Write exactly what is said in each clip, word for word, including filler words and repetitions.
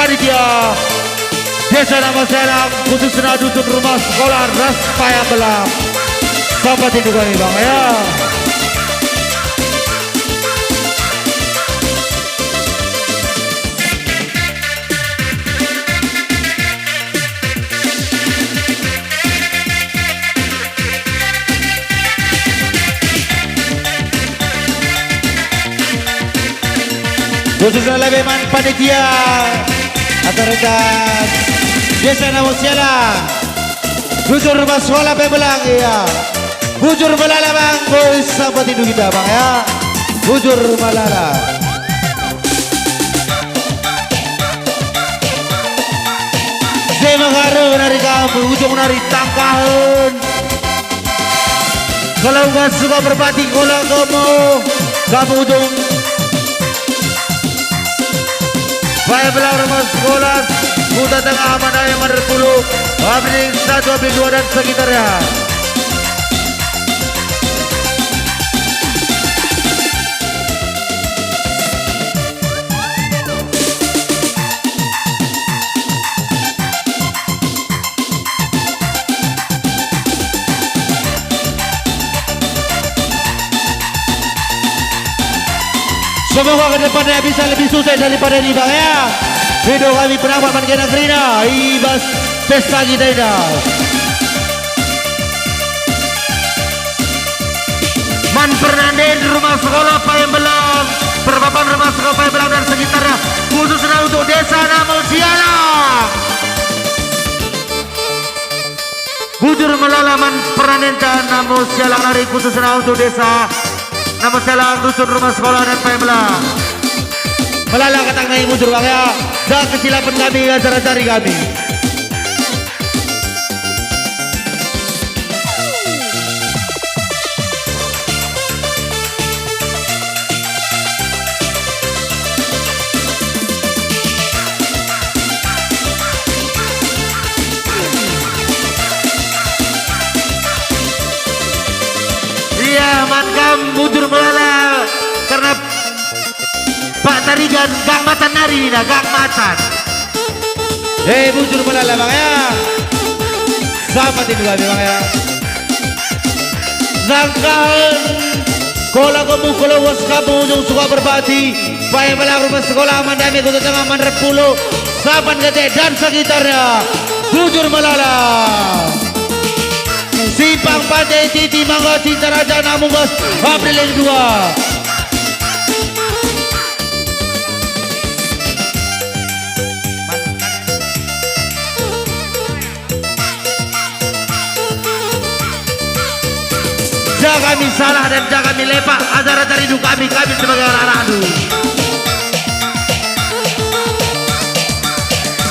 Panitia Desa Namo Selang, khususna dusun rumah sekolah ras payah belang. Sapa tindu kami, Bang, ya. Khususna lebe man panitia acara Desa Namo Selang. Bujur rumah sekolah pe belang, ya. Bujur melala, Bang. Boy, sapa tindu kita, Bang, ya. Bujur melala. Sema karo nari kamu, ujung nari tangkahen. Kalau nggak suka berbati, kalau kamu, kamu ujung. Baik, belang rumah sekolah, Kuta Tengah, Mandai, Mandar Pulu, Abdi satu, Abdi dua, dan sekitarnya. Semoga ke depannya bisa lebih sukses daripada ini, Bang, ya. Rindu kami penampak man kena kerina, i bas pesta kita ini. Man pernanden rumah sekolah Payambelang, perpapan rumah sekolah Payambelang dan sekitarnya, khususnya untuk Desa Namo Sialang. Bujur melala man pernandenta Namo Sialang nari, khususna untuk Desa Namo Sialang, dusun rumah sekolah dan Payambelang. Melala katang nai bujur, Bang, ya. Jangan kesilapan kami, ajar-ajari kami. Iya, man kam bujur melala, karena Pak Tarigan, gak matan nari nina, gak matan. Eh, bujur melala, Bang, ya. Sapa tindu kami, Bang, ya. Sangkahen, kola kamu, kalau was kamu ujung suka berbati, Payambelang rumah sekolah, Mandai, Kuta Tengah, Mandar Pulu, Sapan Gede, dan sekitarnya. Bujur melala. Simpang Pantai Titi, Mangga Cinta Raja, Namungas, April yang dua. Ja kami salah dan ja kami lepak, ajar-ajari du kami, kami sebagai anak-anakndu.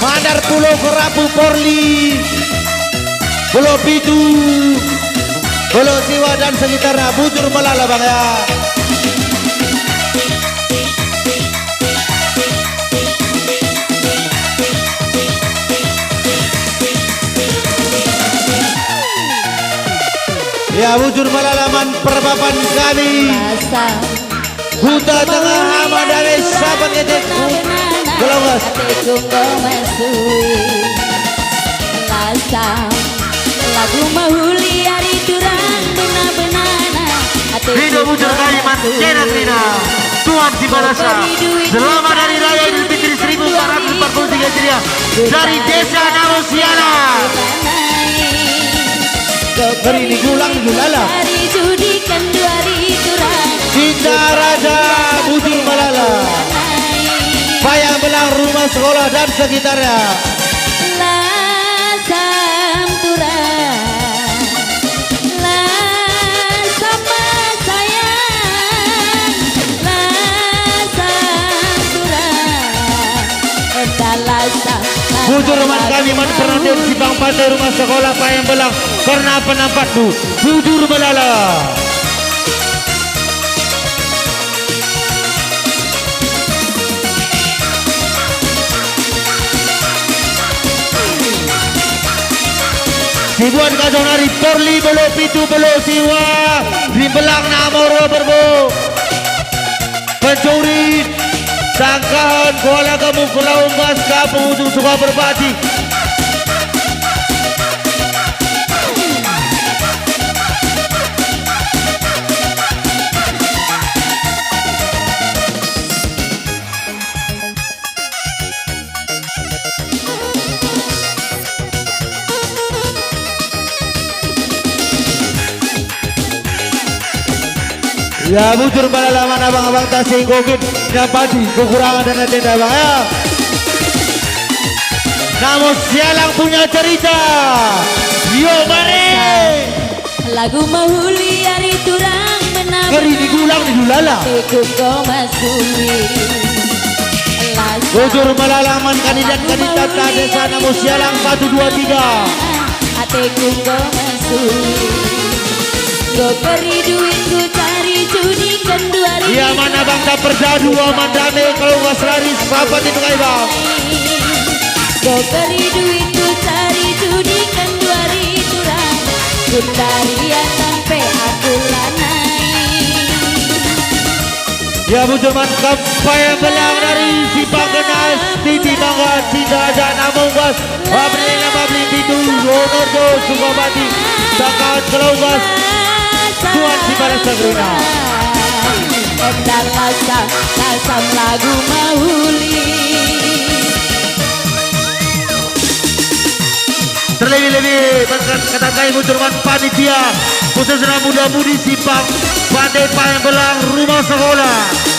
Mandar Pulu, Kerapu, Porli, Pulu Pitu, Pulu Siwa dan sekitarnya, bujur melala, Bang, ya. Ya, bujur melala man perpapan kami. Rasa. Kuta Tengah, Mandai, Sapan Gede, Gelongas. Ateku enggo mesui. Rasa. Lagu mehuli ari turang bena-benana. Rindu bujur kami man kena kerina. Tuan Sibarasa. Selamat Hari Raya Idul Fitri seribu empat ratus empat puluh tiga Hijriah dari Desa Namo Sialang. Hari ini gulang gulala. Cinta Raja, bujur melala. Payambelang, rumah sekolah dan sekitarnya. Lasam turang, lasam sayang, lasam turang, enda lasam. Bujur man kami man pernanden Simpang Pantai, rumah sekolah Payambelang, kerna penampatndu, bujur melala. Sibuan kacau nari, Porli, Pulu Pitu, Pulu Siwa, Rimbelang, Namor, Berbo, Pencuri. Tangkahen kuala kamu ku Launggas ka pengujung Sukaperpati. Ya, bujur melala man abang-abang tasing gogit nyapati kekurangan dan enda, Bang, ya. Namun sialang punya cerita. Yo, mari. Lagu mehuli ari turang menabur. Ngeri ni gulang ni dulala. Ateku enggo masuli. Bujur melala man kandidat-kandidat ta desa Namu Sialang satu dua tiga. Ateku enggo masuli. Enggo keri duitku cari judi kenduari. Ia mana bangsa perdadu aman dame kalau nggak selaris apa itu kai bang. Enggo keri duitku cari judi kenduari turang. Gundari akan pe aku lanai. Ya, bujur man kampai belang dari si Panggenas, Titi Mangga, Cinta Aja, Namunggas, Babri, Babri, Pitu, Wonorejo, Sukabati, Sangkahan, Kelaugas, Tuan si Balas Sagruna. Endar lasam, lasam lagu mahuli. Terlebih-lebih berkat kata kai bujur man panitia, khususna muda-mudi si pang pande paeng belang rumah sekolah.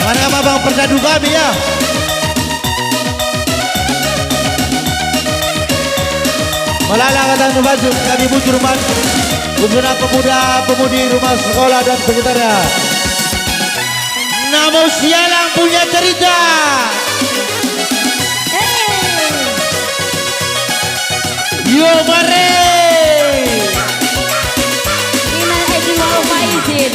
Mana abang perdadu kami ya? Melala kata nubaju kami bujur man. Bujur pemuda-pemudi rumah sekolah dan sekitarnya. Namu Sialang punya cerita. Yo, mare! Inang Edi Waluh Faizin.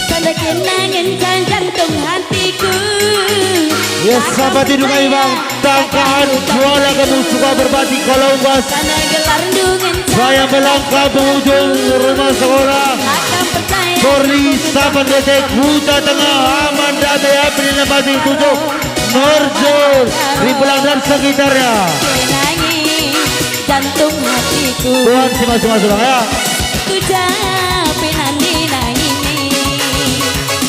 Tanda kenangan jantung hatiku. Ya, sahabat hidup kami, Bang. Tangkahan kuala kamu Sukabati, Kelaugas. Tanda gelar ndungan. Saya melangkah penghujung rumah sekolah. Akan percaya. Korli Sapan Detek, Kuta Tengah, Aman Date, April Nepati, Tujuh, Merjur, Rimbelang dan sekitarnya. Kenangi jantung hatiku. Tuan si masuk-masuk, ya. Ku jape nandi nangini.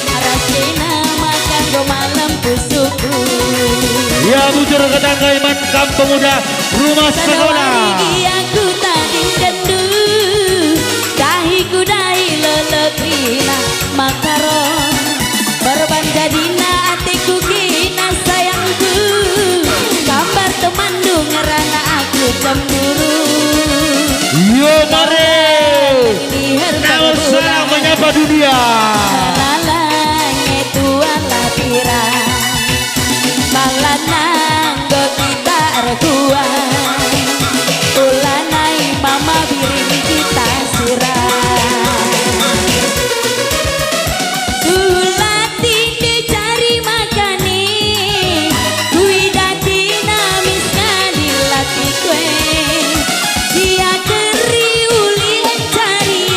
Arah kena makan go malam pusuku. Ya, bujur kata kai man kam pemuda rumah sekolah. Ia ku tadingkenndu, dahiku dahi lelekrina, maka ro perban jadina ateku kina sayangku. Gambar temanndu ngerana aku cemburu. Yo, mare. Di herban Namun bulan. Salam menyapa dunia. Nalai tuan lapira. Malam nanggo kita erkuah. Ulanai mama biring kita sirah. Dula tinde cari makani, kuidati namis ngadi lati kue. Dia keri uli encari,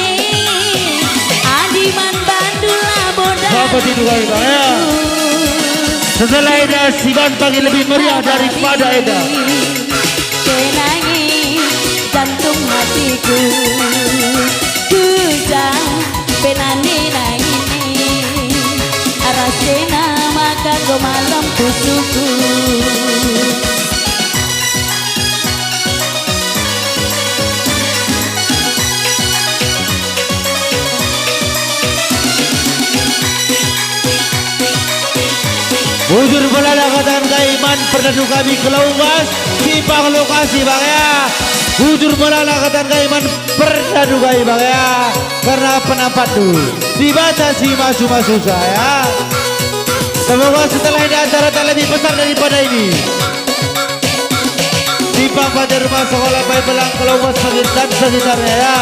adi man bandu labo. Apa itu, Bang, ya? Setelah eda, siban pagi lebih meriah daripada eda. Kenangi jantung hatiku, ku jape nandi nangini, arah kena makan go malam pusuku. Bujur pelala katan kai man Pernah dukami kelawang, simpang lokasi, Bang, ya. Bujur melala kata kai man pernah dugai, Bang, ya. Karena penampatndu, Dibata si masu-masu saya. Semoga setelah ini acara tak lebih besar daripada ini. Simpang pada rumah sekolah Pai Belang, kelawang sekitar dan sekitarnya, ya.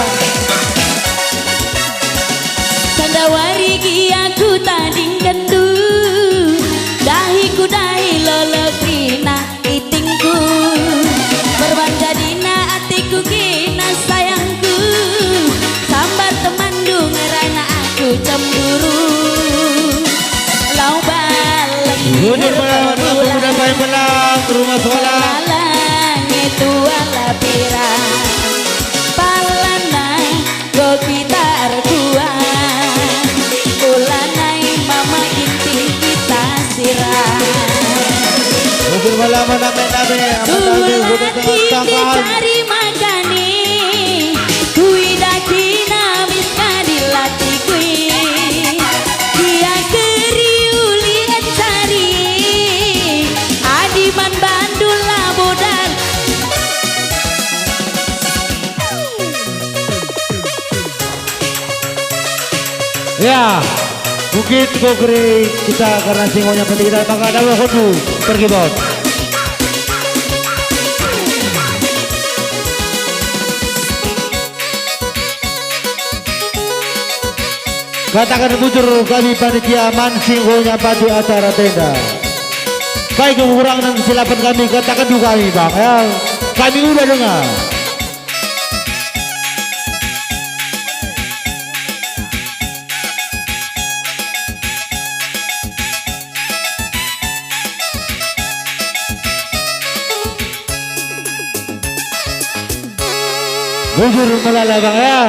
Sandawari gia kutadingkenndu, dahiku dahi lolo kerina itingku. Perban jadina atiku kina sayangku, sambar temanndu ngerana aku cemburu. Lau balen Bujur melala, pemuda Pai Belang, rumah sekolah. Lalang itu ala pira. Palana Kopi tarkuah, ulanai mama inti kita sirah. Bujur melala name-name, amat Tulang ate ati tengah-tengah. Dicari makani, kuidah kina mis kadi latikui. Dia keriuli encari, adi man bandul labo dan Ya, mungkin kukeri kita karena singonya penting kita maka ada waktu pergi bot. Katakan bujur kami panitia man singgonya pati acara tenda. Kai kekurangan silapan kami katakan juga kami bang ya. Kami udah dengar. Bujur melala bang ya.